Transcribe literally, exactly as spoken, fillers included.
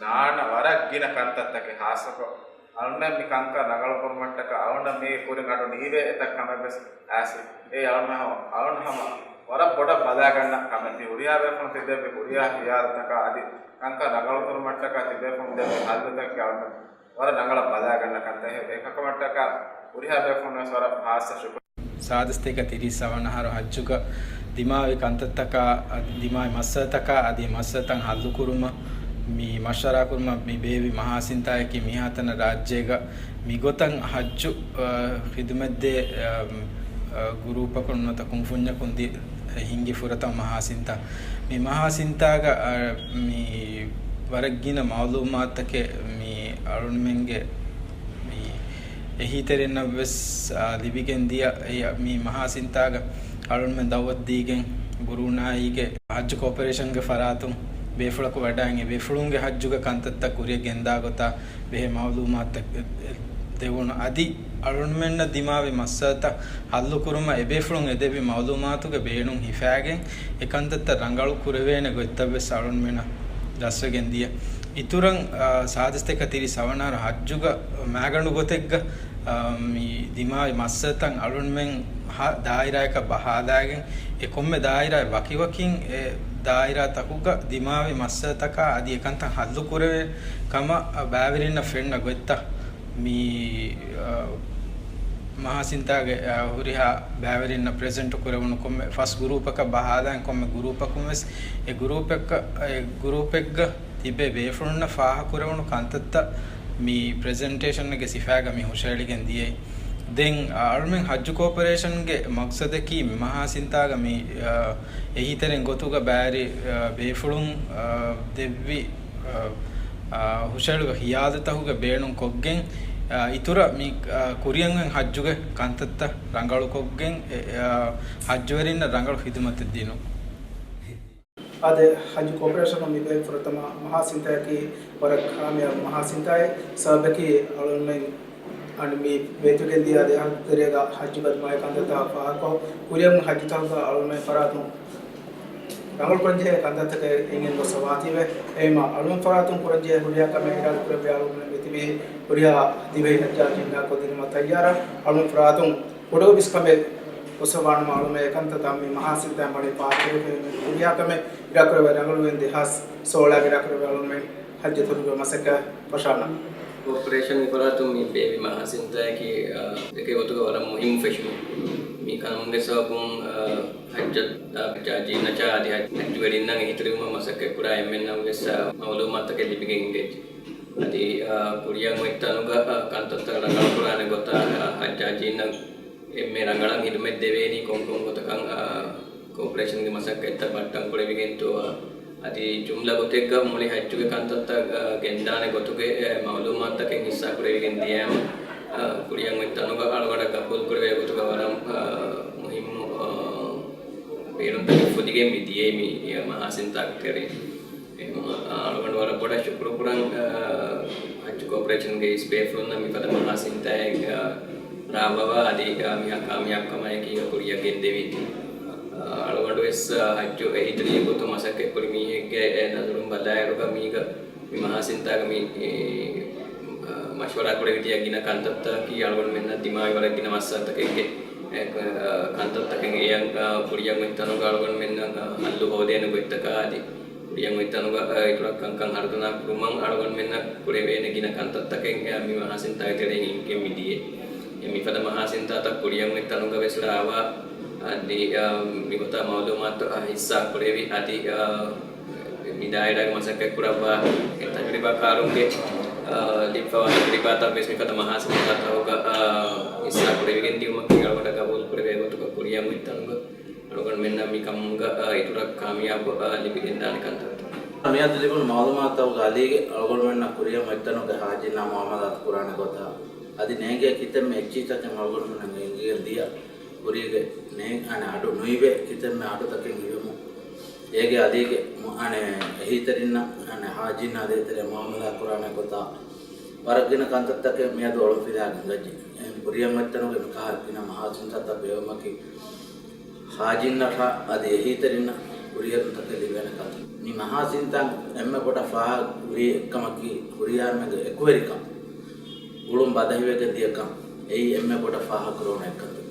ނާންނަ ވަރަށް ގިނަ ކަންތައްތަކެއް ހާއްސަކޮށް، އަޅުންނަށް މި ކަންކަން ރަނގަޅުކުރުމަށްޓަކާ އަޅުންނަށް މީގެ ކުރިން އަޑު ނީވޭ އެތައް ކަމެއް ވެސް އައިސް. އޭ އަޅުން ހަމަ، އަޅުން ހަމަ ވަރަށް ބޮޑަށް ބަލާގަންނަ ކަމެއް. މި ހުރިހާ ބޭފުޅުން ތި ދެއްވި ހުރިހާ ހިޔާލުތަކާ އަދި ކަންކަން ރަނގަޅުކުރުމަށްޓަކާ ތި ބޭފުޅުން ދެއްވި ހައްލުތަކަކީ އަޅުން ވަރަށް ރަނގަޅަށް ބަލާގަންނަ ކަންތައް. އެ، އެކަކަމަށްޓަކާ ހުރިހާ ބޭފުޅުން ވެސް ވަރަށް ހާއްސަ ޝުކުރު. ސާދަސްތޭކަ ތިރީސް ސަވަނަ އަހަރު ހައްޖުގަ ދިމާވި ކަންތައްތަކާ، އަދި ދިމާވި މައްސަލަތަކާ އަދި މައްސަލަތައް ހައްލުކުރުމަށް މި މަޝްވަރާކުރުމަށް މި ބޭއްވި މަހާސިންތާއަކީ މިހާތަނަށް ރާއްޖޭގަ މިގޮތަށް ހައްޖު، އަ، ޚިދުމަތްދޭ، އަ، އަ، ގުރޫޕަކުން ނުވަތަ ކުންފުންޏަކުން ދި-، ހިންގި ފުރަތަމަ މަހާސިންތާ. މި މަހާސިންތާގަ، އަ، މި ވަރަށް ގިނަ މައުލޫމާތުތަކެއް މި އަޅުންމެންގެ މި އެހީތެރިންނަށް ވެސް، އާ، ލިބިގެން ދިޔަ. އެ، މި މަހާ ސިންތާގަ އަޅުންމެން ދައުވަތު ދީގެން ބުރޫނާއީގެ ހައްޖު ކޯޕަރޭޝަންގެ ފަރާތުން ބޭފުޅަކު ވަޑައިގެން އެ ބޭފުޅުންގެ ހައްޖުގެ ކަންތައްތައް ކުރިއަށް ގެންދާ ގޮތާ ބެހޭ މައުލޫމާތުތައް ދެވުނު. އަދި އަޅުންމެންނަށް ދިމާވި މައްސަލަތައް ހައްލުކުރުމަށް އެބޭފުޅުން އެދެއްވި މައުލޫމާތުގެ ބޭނުން ހިފާގެން އެ ކަންތައްތައް ރަނގަޅު ކުރެވޭނެ ގޮތްތައް ވެސް އަޅުންމެނަށް ދަސްވެގެން ދިޔަ. އިތުރަށް، އާ، ސާދަސްތޭކަ ތިރީސް ސަވަނަ އަހަރު ހައްޖުގަ މާގަނޑު ގޮތެއްގަ، އާ، މި ދިމާވި މައްސަލަތައް އަޅުންމެން ހަ ދާއިރާއަކަށް ބަހާލާގެން އެ ކޮންމެ ދާއިރާއެއް ވަކިވަކިން އެ ދާއިރާތަކުގަ ދިމާވި މައްސަލަތަކާ އަދި އެ ކަންތައް ހައްލު ކުރެވޭ ކަމަށް ބައިވެރިންނަށް ފެންނަ ގޮތްތައް މި، އާ، މަހާސިންތާގެ، އާ، ހުރިހާ ބައިވެރިންނަށް ޕްރެޒެންޓު ކުރެވުނު ކޮންމެ ފަސް ގުރޫޕަކަށް ބަހާލާން ކޮންމެ ގުރޫޕަކުން ވެސް އެ ގުރޫޕެއްގަ، އެ ގުރޫޕެއްގަ ތިބޭ ބޭފުޅުންނަށް ފާހަކުރެވުނު ކަންތައްތައް މި ޕްރެޒެންޓޭޝަންގެ ސިފައިގަ މި ހުށައެޅިގެން ދިޔައީ. ދެން އަޅުމެން ހައްޖު ކޯޕަރޭޝަންގެ މަގްސަދަކީ މި މަހާސިންތާގަ މި، އާ، އެހީތެރިން ގޮތުގަ ބައިވެރި، އާ، ބޭފުޅުން، އާ، ދެއްވި އާ، އާ، ހުށައެޅުވި ހިޔާލުތަކުގެ ބޭނުން ކޮށްގެން، އާ، އިތުރަށް މި، އާ، ކުރިއަށް އޮތް ހައްޖުގެ ކަންތައްތައް ރަނގަޅުކޮށްގެން، އެ، އާ، ހައްޖުވެރިންނަށް ރަނގަޅު ޚިދުމަތެއް ދިނުން. އާދެ، ހައްޖު ކޯޕަރޭޝަނުން މި ބޭއްވި ފުރަތަމަ މަހާސިންތާއަކީ ވަރަށް ކާމިޔާބު މަހާސިންތާއެއް. ސަބަބަކީ އަޅުމެން އަން މި ވޭތުގެން ދިޔަ ދެ އަހަރު ތެރޭގަ ހައްޖު ބަދުމާއި ކަންތައްތައް ފާހަގަކޮށް، ކުރިއަށް ހައްޖުތަކުގަ އަޅުމެން ފަރާތުން ރަނގަޅުކޮށް ޖެހޭ ކަންތައްތަކެއް އެނގެން ގޮސް ވާތީވެ. އެހެންވީމާ، އަޅުމެން ފަރާތުން ކުރަން ޖެހޭ ހުރިހާ ކަމެއް އިރާދަ ކުރެއްވި އަޅުމެން މިތިބީ ހުރިހާ ދިވެހި ހައްޖާޖީންނާ ކޮށްދިނުމަށް ތައްޔާރަށް. އަޅުމެން ފަރާތުން ކުޑަ އޮފީސް ކަމެއް ގޮސް ވާނަމަ އަޅުމެން އެކަންތައް ދާން މި މަހާސިންތާ މަޑެއް ފާހަގަކުރެވި ހުރިހާ ކަމެއް އިރާ ކުރެވޭ ރަނގަޅުވެގެން ދެހާސް ސޯޅަ އިރާ ކުރެވި އަޅުމެން ހައްޖު ތަކުގެ މަސައްކަތް ފަށާނަން. ކޯޕަރޭޝަން މި ފަރާތުން މި ބޭއްވި މަހާސިންތާއަކީ، އާ، އެކެއް ގޮތުގަ ވަރަށް މުހިއްމު ފެށުމެއް. މި ކަމުގެ ސަބަބުން، އާ، ހައްޖަށް، އާ، ހައްޖާޖީންނަށާ އަދި ހައްޖުވެރިންނަށް އެހީތެރިވުމަށް މަސައްކަތްކުރާ އެންމެންނަށް ވެސް، އާ، މައުލޫމާތުތަކެއް ލިބިގެން އިނގޭ. އަދި، އާ، ކުރިއަށް އޮތް ތަނުގަ، އާ، ކަންތައްތައް ރަނގަޅުކުރާނެ ގޮތާ، އާ، ހައްޖާޖީންނަށް އެންމެ ރަނގަޅަށް ހިދުމަތް ދެވޭނީ ކޮންކޮން ގޮތަކަށް، އާ، ކޯޕަރޭޝަންގެ މަސައްކަތްތައް ބައްޓަން ކުރެވިގެންތޯ، އަދި ޖުމްލަ ގޮތެއްގަ މުޅި ހައްޖުގެ ކަންތައްތައް، އާ، ގެންދާނެ ގޮތުގެ، އެ، މައުލޫމާތުތަކެއް ހިއްސާ ކުރެވިގެން ދިޔައިމަ، އާ، ކުރިއަށް އޮތް ތަނުގަ އަޅުގަނޑަށް ގަބޫލު ކުރެވޭ ގޮތުގަ ވަރަށް، އާ، މުހިއްމު، އާ، ބޭނުންތަކެއް ފުދިގެން މި ދިޔައީ މި، އެ، މަހާސިންތާގެ ތެރެއިން. އެހެންވީމަ، އާ، އަޅުގަނޑު ވަރަށް ބޮޑަށް ޝުކުރު ކުރަން، އާ، ހައްޖު ކޯޕަރޭޝަންގެ އިސް ބޭފުޅުންނަށް މިފަދަ މަހާސިންތާއެއް، އާ، ރާވަވާ އަދި، އާ، މިހާ ކާމިޔާބުކަމާއެކީ ކުރިއަށް ގެންދެވީތީ. އާ، އަޅުގަނޑު ވެސް، އާ، ހައްޖު އެހީތެރިއެއް ގޮތުން މަސައްކަތްކުރި މީހެއްގެ، އެ، ނަޒަރުން ބަލާއިރުގަ މީގަ މި މަހާސިންތާގަ މި، އެ، އާ، މަޝްވަރާ ކުރެވި ދިޔަ ގިނަ ކަންތައްތަކަކީ އަޅުގަނޑުމެންނަށް ދިމާވި ވަރަށް ގިނަ މައްސަލަތަކެއްގެ، އެ، އާ، ކަންތައްތަކެއް އެޔަށް، އާ، ކުރިއަށް އޮތް ތަނުގަ އަޅުގަނޑުމެންނަށް، އާ، ހައްލު ހޯދޭނެ ގޮތްތަކާ އަދި ކުރިއަށް އޮތް ތަނުގަ، އާ، އިތުރަށް ކަންކަން ހަރުދަނާ ކުރުމަށް އަޅުގަނޑުމެންނަށް ކުރެވޭނެ ގިނަ ކަންތައްތަކެއް، އާ، މި މަހާސިންތާގެ ތެރެއިން އިންގެން މި ދިޔައީ. އެ، މިފަދަ މަހާސިންތާތައް ކުރިއަށް އޮތް ތަނުގަ ވެސް ރާވާ، އަދި، އާ، މިގޮތާ މައުލޫމާތު، އާ، ހިއްސާ ކުރެވި، އަދި، އާ، މި ދާއިރާގެ މަސައްކަތް ކުރައްވާ އެ ތަޖުރިބާކާރުންގެ، އާ، ލިބިފަވާ ތަޖުރިބާތައް ވެސް މިފަދަ މަހާސިންތާތަކުގަ، އާ، ހިއްސާ ކުރެވިގެން ދިޔުމަކީ އަޅުގަނޑަށް ގަބޫލު ކުރެވޭ ގޮތުގަ ކުރިއަށް އޮތް ތަނުގަ އަޅުގަނޑުމެންނަށް މި ކަމުގަ، އާ، އިތުރަށް ކާމިޔާބު، އާ، ލިބިގެންދާނެ ކަންތައްތައް. މިއަދު ލިބުނު މައުލޫމާތުތަކުގަ އަލީގެ އަޅުގަނޑުމެންނަށް ކުރިއަށް އޮތް ތަނުގެ ހާޖީންނާ މުއާމަލާތު ކުރާނެ ގޮތާ، އަދި ނޭނގޭ ކިތަންމެ އެއްޗިހިތަކެއް އަޅުގަނޑުމެންނަށް އެނގިގެން ދިޔަ ކުރީގެ ނޭނގޭ އަޑު ނުއިވޭ ކިތަންމެ އަޑުތަކެއް އިވެމުން، އޭގެ އަލީގެ މު-، އަނެއް އެހީތެރިންނަށް އަނެއް ހާޖީންނާ ދޭތެރޭ މުއާމަލާ ކުރާނެ ގޮތާ ވަރަށް ގިނަ ކަންތައްތަކެއް މިއަދު އޮޅުންފިލާގެން ގައްޖެ. އެހެން ކުރިއަށް އޮތް ތަނުގެ މިކަހަލަ ގިނަ މަހާސިންތާތައް ބޭއްވުމަކީ ހާޖީންނަށާ އަދި އެހީތެރިންނަށް ކުރިއެރުންތަކެއް ލިބޭނެ ކަންތައް. މި މަހާޒިންތައް އެންމެ ބޮޑަށް ފާހަގަ ކުރީ އެއްކަމަކީ، ކުރިޔާމެންގެ އެކުވެރިކަން ގުޅުން ބަދަހިވެގެން ދިޔަކަން. އެއީ އެންމެ ބޮޑަށް ފާހަގަ ކުރެވުނު އެއްކަންތައް.